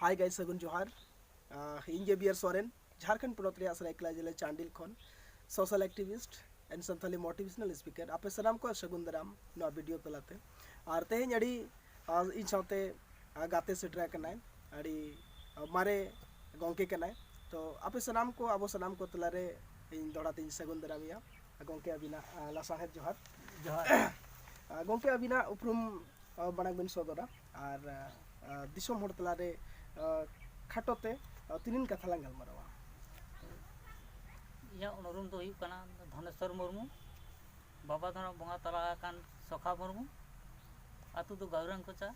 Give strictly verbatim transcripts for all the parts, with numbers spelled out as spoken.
Hi guys, ᱥᱟᱹᱜᱩᱱ ᱡᱚᱦᱟᱨ᱾ ᱟᱦ, ᱤᱧ ᱜᱮ ᱵᱤ ᱟᱨ ᱥᱚᱨᱮᱱ, ᱡᱷᱟᱲᱠᱷᱚᱸᱰ ᱯᱚᱱᱚᱛ ᱨᱮᱭᱟᱜ ᱥᱟᱹᱨᱟᱹᱭᱠᱮᱞᱟ ᱡᱮᱞᱟ ᱪᱟᱱᱰᱤᱞ ᱠᱷᱚᱱ social activist and Santhali motivational speaker᱾ ᱟᱯᱮ ᱥᱟᱱᱟᱢ ᱠᱚ ᱥᱟᱹᱜᱩᱱ ᱫᱟᱨᱟᱢ ᱱᱚᱣᱟ video ᱛᱟᱞᱟᱛᱮ᱾ ᱟᱨ ᱛᱮᱦᱮᱧ ᱟᱹᱰᱤ, ᱟᱦ, ᱤᱧ ᱥᱟᱶᱛᱮ, ᱟᱦ, ᱜᱟᱛᱮ ᱥᱮᱴᱮᱨ ᱟᱠᱟᱱᱟᱭ, ᱟᱹᱰᱤ, ᱟᱦ, ᱢᱟᱨᱮ ᱜᱚᱢᱠᱮ ᱠᱟᱱᱟᱭ᱾ ᱛᱚ ᱟᱯᱮ ᱥᱟᱱᱟᱢ ᱠᱚ, ᱟᱵᱚ ᱥᱟᱱᱟᱢ ᱠᱚ ᱛᱟᱞᱟᱨᱮ ᱤᱧ ᱫᱚᱦᱲᱟ ᱛᱮᱧ ᱥᱟᱹᱜᱩᱱ ᱫᱟᱨᱟᱢᱮᱭᱟ᱾ ᱜᱚᱢᱠᱮ, ᱟᱹᱵᱤᱱᱟᱜ, ᱟᱦ, ᱞᱟᱥᱟᱲᱦᱮᱫ ᱡᱚᱦᱟᱨ᱾ ᱡᱚᱦᱟᱨ᱾ ᱟᱦ, ᱜᱚᱢᱠᱮ, ᱟᱹᱵᱤᱱᱟᱜ ᱩᱯᱨᱩᱢ ᱟᱦ, ᱢᱟᱲᱟᱝ ᱵᱤᱱ ᱥᱚᱫᱚᱨᱟ ᱟᱨ, ᱟᱦ, ᱫᱤᱥᱚᱢ ᱦᱚᱲ ᱛᱟᱞᱟᱨᱮ, ᱟᱦ, ᱠᱷᱟᱴᱚ ᱛᱮ, ᱟᱦ, ᱛᱤᱱᱤᱱ ᱠᱟᱛᱷᱟ ᱞᱟᱝ ᱜᱟᱞᱢᱟᱨᱟᱣᱟ᱾ ᱤᱧᱟᱹᱜ ᱩᱱᱩᱨᱩᱢ ᱫᱚ ᱦᱩᱭᱩᱜ ᱠᱟᱱᱟ ᱫᱷᱚᱱᱮᱥᱣᱚᱨ ᱢᱩᱨᱢᱩ, ᱵᱟᱵᱟ ᱫᱚ ᱵᱚᱸᱜᱟ ᱛᱟᱞᱟ ᱟᱠᱟᱱ ᱥᱚᱠᱷᱟ ᱢᱩᱨᱢᱩ, ᱟᱹᱛᱩ ᱫᱚ ᱜᱟᱹᱣᱨᱟᱝ ᱠᱚᱪᱟ,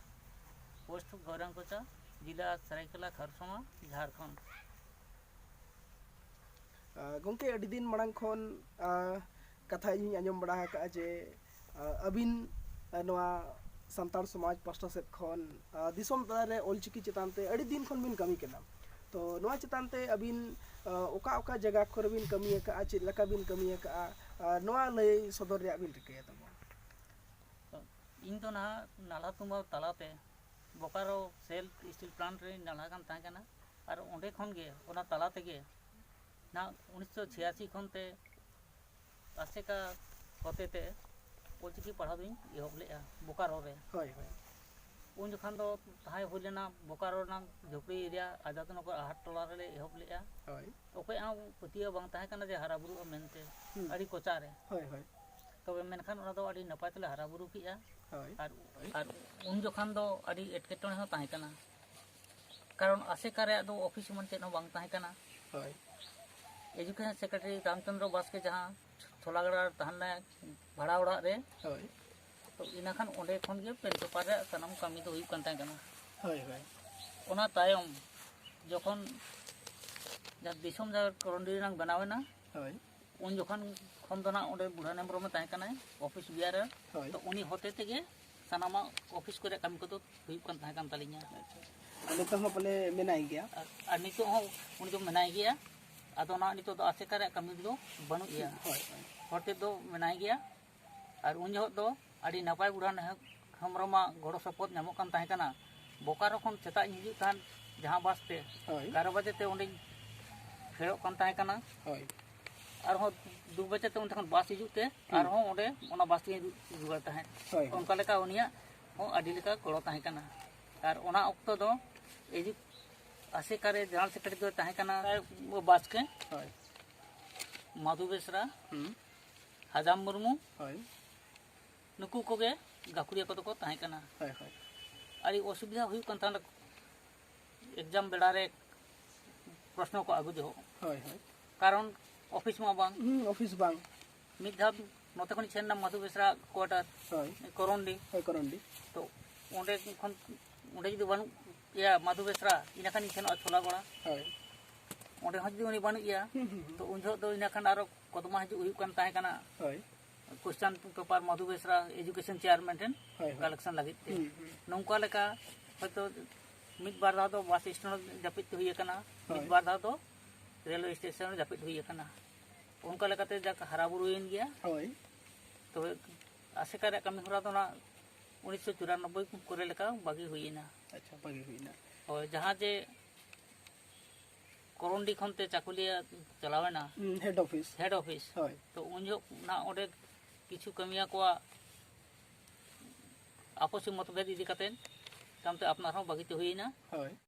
ᱯᱳᱥᱴ ᱜᱟᱹᱣᱨᱟᱝ ᱠᱚᱪᱟ, ᱡᱮᱞᱟ ᱥᱟᱹᱨᱟᱹᱭᱠᱮᱞᱟ ᱠᱷᱟᱨᱥᱚᱶᱟ, ᱡᱷᱟᱲᱠᱷᱚᱸᱰ᱾ ᱟᱦ, ᱜᱚᱢᱠᱮ, ᱟᱹᱰᱤ ᱫᱤᱱ ᱢᱟᱲᱟᱝ ᱠᱷᱚᱱ, ᱟᱦ, ᱠᱟᱛᱷᱟ ᱤᱧᱤᱧ ᱟᱸᱡᱚᱢ ᱵᱟᱲᱟ ᱟᱠᱟᱫᱼᱟ ᱡᱮ, ᱟᱦ, ᱟᱹᱵᱤᱱ, ᱟᱦ, ᱱᱚᱣᱟ ᱥᱟᱱᱛᱟᱲ ᱥᱚᱢᱟᱡᱽ ᱯᱟᱥᱴᱟ ᱥᱮᱫ ᱠᱷᱚᱱ, ᱟᱦ, ᱫᱤᱥᱚᱢ ᱛᱟᱞᱟᱨᱮ ᱚᱞᱪᱤᱠᱤ ᱪᱮᱛᱟᱱ ᱛᱮ ᱟᱹᱰᱤ ᱫᱤᱱ ᱠᱷᱚᱱ ᱵᱤᱱ ᱠᱟᱹᱢᱤ ᱠᱟᱱᱟ᱾ ᱛᱚ ᱱᱚᱣᱟ ᱪᱮᱛᱟᱱ ᱛᱮ ᱟᱹᱵᱤᱱ, ᱟᱦ, ᱚᱠᱟ ᱚᱠᱟ ᱡᱟᱭᱜᱟ ᱠᱚᱨᱮ ᱵᱤᱱ ᱠᱟᱹᱢᱤ ᱟᱠᱟᱫᱼᱟ, ᱪᱮᱫ ᱞᱮᱠᱟ ᱵᱤᱱ ᱠᱟᱹᱢᱤ ᱟᱠᱟᱫᱼᱟ, ᱟᱦ, ᱱᱚᱣᱟ ᱞᱟᱹᱭ ᱥᱚᱫᱚᱨ ᱨᱮᱭᱟᱜ ᱵᱤᱱ ᱨᱤᱠᱟᱹᱭᱟ ᱛᱟᱵᱚᱱ? ᱤᱧ ᱫᱚ ᱱᱟᱦᱟᱜ ᱱᱟᱞᱦᱟ ᱛᱩᱢᱟᱹᱞ ᱛᱟᱞᱟᱛᱮ ᱵᱳᱠᱟᱨᱳ ᱥᱮᱞ ᱥᱴᱤᱞ ᱯᱞᱟᱱᱴ ᱨᱮᱧ ᱱᱟᱞᱦᱟ ᱠᱟᱱ ᱛᱟᱦᱮᱸ ᱠᱟᱱᱟ, ᱟᱨ ᱚᱸᱰᱮ ᱠᱷᱚᱱ ᱜᱮ, ᱚᱱᱟ ᱛᱟᱞᱟ ᱛᱮᱜᱮ ᱱᱟᱦᱟᱜ ᱩᱱᱤᱥᱥᱚ ᱪᱷᱤᱭᱟᱥᱤ ᱠᱷᱚᱱ ᱛᱮ ᱟᱥᱮᱠᱟ ᱦᱚᱛᱮ ᱛᱮ ᱚᱞᱪᱤᱠᱤ ᱯᱟᱲᱦᱟᱣ ᱫᱚᱧ ᱮᱦᱚᱵ ᱞᱮᱫᱼᱟ ᱵᱳᱠᱟᱨᱳ ᱨᱮ᱾ ᱦᱳᱭ, ᱦᱳᱭ᱾ ᱩᱱ ᱡᱚᱠᱷᱟᱱ ᱫᱚ ᱛᱟᱦᱮᱸ ᱦᱩᱭ ᱞᱮᱱᱟ ᱵᱳᱠᱟᱨᱳ ᱨᱮᱱᱟᱜ ᱡᱷᱩᱯᱲᱤ ᱮᱨᱤᱭᱟ ᱟᱡᱟᱫᱽᱱᱚᱜᱚᱨ ᱟᱦᱟᱨ ᱴᱚᱞᱟ ᱨᱮᱞᱮ ᱮᱦᱚᱵ ᱞᱮᱫᱼᱟ᱾ ᱦᱳᱭ᱾ ᱚᱠᱚᱭᱟᱜ ᱦᱚᱸ ᱯᱟᱹᱛᱭᱟᱹᱣ ᱵᱟᱝ ᱛᱟᱦᱮᱸ ᱠᱟᱱᱟ ᱡᱮ ᱦᱟᱨᱟ ᱵᱩᱨᱩᱜᱼᱟ ᱢᱮᱱᱛᱮ, ᱦᱩᱸ᱾ ᱟᱹᱰᱤ ᱠᱚᱪᱟ ᱨᱮ᱾ ᱦᱳᱭ, ᱦᱳᱭ᱾ ᱛᱚᱵᱮ ᱢᱮᱱᱠᱷᱟᱱ ᱚᱱᱟ ᱫᱚ ᱟᱹᱰᱤ ᱱᱟᱯᱟᱭ ᱛᱮᱞᱮ ᱦᱟᱨᱟ ᱵᱩᱨᱩ ᱠᱮᱜᱼᱟ᱾ ᱦᱳᱭ᱾ ᱟᱨ, ᱟᱨ ᱩᱱ ᱡᱚᱠᱷᱟᱱ ᱫᱚ ᱟᱹᱰᱤ ᱮᱴᱠᱮᱴᱚᱬᱮ ᱦᱚᱸ ᱛᱟᱦᱮᱸ ᱠᱟᱱᱟ, ᱠᱟᱨᱚᱱ ᱟᱥᱮᱠᱟ ᱨᱮᱭᱟᱜ ᱫᱚ ᱚᱯᱷᱤᱥ ᱮᱢᱟᱱ ᱪᱮᱫ ᱦᱚᱸ ᱵᱟᱝ ᱛᱟᱦᱮᱸ ᱠᱟᱱᱟ᱾ ᱦᱳᱭ᱾ ᱮᱡᱩᱠᱮᱥᱚᱱ ᱥᱮᱠᱨᱮᱴᱟᱨᱤ ᱨᱟᱢᱪᱚᱸᱫᱽᱨᱚ ᱵᱟᱥᱠᱮ ᱡᱟᱦᱟᱸ ᱛᱷᱚᱞᱟᱜᱟᱲᱟ ᱨᱮ ᱛᱟᱦᱮᱸ ᱞᱮᱱᱟᱭ ᱵᱷᱟᱲᱟ ᱚᱲᱟᱜ ᱨᱮ, ᱦᱳᱭ᱾ ᱛᱚ ᱤᱱᱟᱹ ᱠᱷᱟᱱ ᱚᱸᱰᱮ ᱠᱷᱚᱱ ᱜᱮ ᱯᱮᱱ ᱯᱮᱯᱟᱨ ᱨᱮᱭᱟᱜ ᱥᱟᱱᱟᱢ ᱠᱟᱹᱢᱤ ᱫᱚ ᱦᱩᱭᱩᱜ ᱠᱟᱱ ᱛᱟᱦᱮᱸ ᱠᱟᱱᱟ᱾ ᱦᱳᱭ, ᱦᱳᱭ᱾ ᱚᱱᱟ ᱛᱟᱭᱚᱢ ᱡᱚᱠᱷᱚᱱ ᱡᱟᱦᱟᱸ ᱫᱤᱥᱚᱢ ᱡᱟᱦᱮᱨ ᱠᱚᱨᱚᱱᱰᱤ ᱨᱮᱱᱟᱜ ᱵᱮᱱᱟᱣ ᱮᱱᱟ, ᱦᱳᱭ᱾ ᱩᱱ ᱡᱚᱠᱷᱚᱱ ᱠᱷᱚᱱ ᱫᱚ ᱱᱟᱜ ᱚᱸᱰᱮ ᱵᱩᱲᱦᱟᱱ ᱦᱮᱢᱵᱨᱚᱢᱮ ᱛᱟᱦᱮᱸ ᱠᱟᱱᱟᱭ, ᱚᱯᱷᱤᱥ ᱵᱤᱭᱟᱨᱟᱨ᱾ ᱦᱳᱭ᱾ ᱛᱚ ᱩᱱᱤ ᱦᱚᱛᱮ ᱛᱮᱜᱮ ᱥᱟᱱᱟᱢᱟᱜ ᱚᱯᱷᱤᱥ ᱠᱚᱨᱮ ᱠᱟᱹᱢᱤ ᱠᱚᱫᱚ ᱦᱩᱭᱩᱜ ᱠᱟᱱ ᱛᱟᱦᱮᱸ ᱠᱟᱱ ᱛᱟᱹᱞᱤᱧᱟ᱾ ᱟᱪᱪᱷᱟ᱾ ᱟᱨ ᱱᱤᱛᱚᱜ ᱦᱚᱸ ᱯᱟᱞᱮ ᱢᱮᱱᱟᱭ ᱜᱮᱭᱟ? ᱟᱨ, ᱟᱨ ᱱᱤᱛᱚᱜ ᱦᱚᱸ ᱩᱱᱤ ᱫᱚ ᱢᱮᱱᱟᱭ ᱜᱮᱭᱟ᱾ ᱟᱫᱚ ᱱᱟᱜ ᱱᱤᱛᱚᱜ ᱫᱚ ᱟᱥᱮᱠᱟ ᱨᱮᱭᱟᱜ ᱠᱟᱹᱢᱤ ᱨᱮᱫᱚ ᱵᱟᱹᱱᱩᱜ ᱜᱮᱭᱟ᱾ ᱦᱳᱭ, ᱦᱳᱭ᱾ ᱦᱚᱲ ᱛᱮᱫ ᱫᱚ ᱢᱮᱱᱟᱭ ᱜᱮᱭᱟ᱾ ᱟᱨ ᱩᱱ ᱡᱚᱦᱚᱜ ᱫᱚ ᱟᱹᱰᱤ ᱱᱟᱯᱟᱭ ᱵᱩᱲᱦᱟᱱ ᱦᱮᱢ-, ᱦᱮᱢᱵᱨᱚᱢᱟᱜ ᱜᱚᱲᱚ ᱥᱚᱯᱚᱦᱚᱫ ᱧᱟᱢᱚᱜ ᱠᱟᱱ ᱛᱟᱦᱮᱸ ᱠᱟᱱᱟ᱾ ᱵᱳᱠᱟᱨᱳ ᱠᱷᱚᱱ ᱥᱮᱛᱟᱜ ᱤᱧ ᱦᱤᱡᱩᱜ ᱛᱟᱦᱮᱸᱫ ᱡᱟᱦᱟᱸ ᱵᱟᱥ ᱛᱮ, ᱦᱳᱭ᱾ ᱮᱜᱟᱨᱚ ᱵᱟᱡᱮ ᱛᱮ ᱚᱸᱰᱮᱧ ᱯᱷᱮᱰᱚᱜ ᱠᱟᱱ ᱛᱟᱦᱮᱸ ᱠᱟᱱᱟ᱾ ᱦᱳᱭ᱾ ᱟᱨᱦᱚᱸ ᱫᱩ ᱵᱟᱡᱮ ᱛᱮ ᱚᱸᱰᱮ ᱠᱷᱚᱱ ᱵᱟᱥ ᱦᱤᱡᱩᱜ ᱛᱮ ᱦᱩᱸ᱾ ᱟᱨᱦᱚᱸ ᱚᱸᱰᱮ ᱚᱱᱟ ᱵᱟᱥ ᱛᱮᱧ ᱨᱩᱣᱟᱹᱲ ᱛᱟᱦᱮᱸᱫ᱾ ᱦᱳᱭ, ᱦᱳᱭ᱾ ᱚᱱᱠᱟ ᱞᱮᱠᱟ ᱩᱱᱤᱭᱟᱜ ᱦᱚᱸ ᱟᱹᱰᱤ ᱞᱮᱠᱟ ᱜᱚᱲᱚ ᱛᱟᱦᱮᱸ ᱠᱟᱱᱟ᱾ ᱟᱨ ᱚᱱᱟ ᱚᱠᱛᱚ ᱫᱚ ᱮᱡᱩ ᱟᱥᱮᱠᱟ ᱨᱮ ᱡᱮᱱᱟᱨᱮᱞ ᱥᱮᱠᱨᱮᱴᱟᱨᱤ ᱫᱚ ᱛᱟᱦᱮᱸ ᱠᱟᱱᱟ ᱵᱟᱥᱠᱮ, ᱦᱳᱭ᱾ ᱢᱟᱫᱷᱩ ᱵᱮᱥᱨᱟ, ᱦᱩᱸ᱾ ᱦᱟᱡᱟᱢ ᱢᱩᱨᱢᱩ, ᱦᱳᱭ᱾ ᱱᱩᱠᱩ ᱠᱚᱜᱮ ᱜᱟᱹᱠᱷᱩᱲᱤᱭᱟᱹ ᱠᱚᱫᱚ ᱠᱚ ᱛᱟᱦᱮᱸ ᱠᱟᱱᱟ᱾ ᱦᱳᱭ, ᱦᱳᱭ᱾ ᱟᱹᱰᱤ ᱚᱥᱩᱵᱤᱫᱷᱟ ᱦᱩᱭᱩᱜ ᱠᱟᱱ ᱛᱟᱦᱮᱸᱫ ᱮᱠᱡᱟᱢ ᱵᱮᱲᱟ ᱨᱮ ᱯᱨᱚᱥᱱᱚ ᱠᱚ ᱟᱹᱜᱩ ᱡᱚᱦᱚᱜ, ᱦᱳᱭ, ᱦᱳᱭ᱾ ᱠᱟᱨᱚᱱ ᱚᱯᱷᱤᱥ ᱢᱟ ᱵᱟᱝ᱾ ᱦᱩᱸ, ᱚᱯᱷᱤᱥ ᱵᱟᱝ᱾ ᱢᱤᱫ ᱫᱷᱟᱣ ᱱᱚᱛᱮ ᱠᱷᱚᱱᱤᱧ ᱥᱮᱱ ᱮᱱᱟ ᱢᱟᱫᱷᱩ ᱵᱮᱥᱨᱟ ᱠᱚᱣᱟᱴᱟᱨ, ᱦᱳᱭ᱾ ᱠᱚᱨᱚᱱᱰᱤ᱾ ᱦᱳᱭ, ᱠᱚᱨᱚᱱᱰᱤ᱾ ᱛᱚ ᱚᱸᱰᱮ ᱠᱷᱚᱱ, ᱚᱸᱰᱮ ᱡᱩᱫᱤ ᱵᱟᱹᱱᱩᱜ ᱮᱭᱟ ᱢᱟᱫᱷᱩ ᱵᱮᱥᱨᱟ, ᱤᱱᱟᱹ ᱠᱷᱟᱱᱤᱧ ᱥᱮᱱᱚᱜᱼᱟ ᱪᱷᱚᱞᱟᱜᱚᱲᱟ᱾ ᱦᱳᱭ᱾ ᱚᱸᱰᱮ ᱦᱚᱸ ᱡᱩᱫᱤ ᱩᱱᱤ ᱵᱟᱹᱱᱩᱜ ᱮᱭᱟ, ᱦᱩᱸ, ᱦᱩᱸ, ᱦᱩᱸ᱾ ᱛᱚ ᱩᱱ ᱡᱚᱦᱚᱜ ᱫᱚ ᱤᱱᱟᱹ ᱠᱷᱟᱱ ᱟᱨᱚ ᱠᱚᱫᱢᱟ ᱦᱤᱡᱩᱜ ᱦᱩᱭᱩᱜ ᱠᱟᱱ ᱛᱟᱦᱮᱸ ᱠᱟᱱᱟ᱾ ᱦᱳᱭ᱾ ᱠᱚᱥᱪᱟᱱ ᱯᱮᱯᱟᱨ ᱢᱟᱫᱷᱩ ᱵᱮᱥᱨᱟ ᱮᱡᱩᱠᱮᱥᱚᱱ ᱪᱮᱭᱟᱨᱢᱮᱱ ᱴᱷᱮᱱ ᱦᱳᱭ, ᱦᱳᱭ᱾ ᱠᱟᱞᱮᱠᱥᱚᱱ ᱞᱟᱹᱜᱤᱫ ᱛᱮ᱾ ᱦᱩᱸ, ᱦᱩᱸ᱾ ᱱᱚᱝᱠᱟ ᱞᱮᱠᱟ ᱦᱚᱭᱛᱳ ᱢᱤᱫ ᱵᱟᱨ ᱫᱷᱟᱣ ᱫᱚ ᱵᱟᱥ ᱥᱴᱮᱱᱰ ᱡᱟᱹᱯᱤᱫ ᱦᱩᱭ ᱟᱠᱟᱱᱟ, ᱢᱤᱫ ᱦᱳᱭ᱾ ᱵᱟᱨ ᱫᱷᱟᱣ ᱫᱚ ᱨᱮᱞᱣᱮ ᱥᱴᱮᱥᱚᱱ ᱨᱮ ᱡᱟᱹᱯᱤᱫ ᱦᱩᱭ ᱟᱠᱟᱱᱟ᱾ ᱚᱱᱠᱟ ᱞᱮᱠᱟᱛᱮ ᱡᱟᱠ ᱦᱟᱨᱟ ᱵᱩᱨᱩᱭᱮᱱ ᱜᱮᱭᱟ᱾ ᱦᱳᱭ᱾ ᱛᱚᱵᱮ ᱟᱥᱮᱠᱟ ᱨᱮᱭᱟᱜ ᱠᱟᱹᱢᱤ ᱦᱚᱨᱟ ᱫᱚ ᱚᱱᱟ ᱩᱱᱤᱥᱥᱚ ᱪᱩᱨᱟᱱᱚᱵᱵᱳᱭ ᱠᱚᱨᱮ ᱞᱮᱠᱟ ᱵᱟᱹᱜᱤ ᱦᱩᱭᱮᱱᱟ᱾ ᱟᱪᱪᱷᱟ, ᱵᱷᱟᱹᱜᱤ ᱦᱩᱭᱱᱟ᱾ ᱦᱳᱭ, ᱡᱟᱦᱟᱸ ᱡᱮ ᱠᱚᱨᱚᱱᱰᱤ ᱠᱷᱚᱱ ᱛᱮ ᱪᱟᱠᱩᱞᱤᱭᱟᱹ ᱪᱟᱞᱟᱣᱮᱱᱟ ᱦᱩᱸ, ᱦᱮᱰ ᱚᱯᱷᱤᱥ᱾ Head office. ᱦᱳᱭ᱾ ᱛᱚ ᱩᱱ ᱡᱚᱦᱚᱜ ᱚᱱᱟ ᱚᱸᱰᱮ ᱠᱤᱪᱷᱩ ᱠᱟᱹᱢᱤᱭᱟᱹ ᱠᱚᱣᱟᱜ ᱟᱯᱚᱥᱤ ᱢᱚᱛᱵᱷᱮᱫ ᱤᱫᱤ ᱠᱟᱛᱮ ᱛᱟᱭᱚᱢ ᱛᱮ ᱟᱯᱱᱟᱨ ᱦᱚᱸ ᱵᱟᱹᱜᱤ ᱛᱮ ᱦᱩᱭᱮᱱᱟ᱾ ᱦᱳᱭ᱾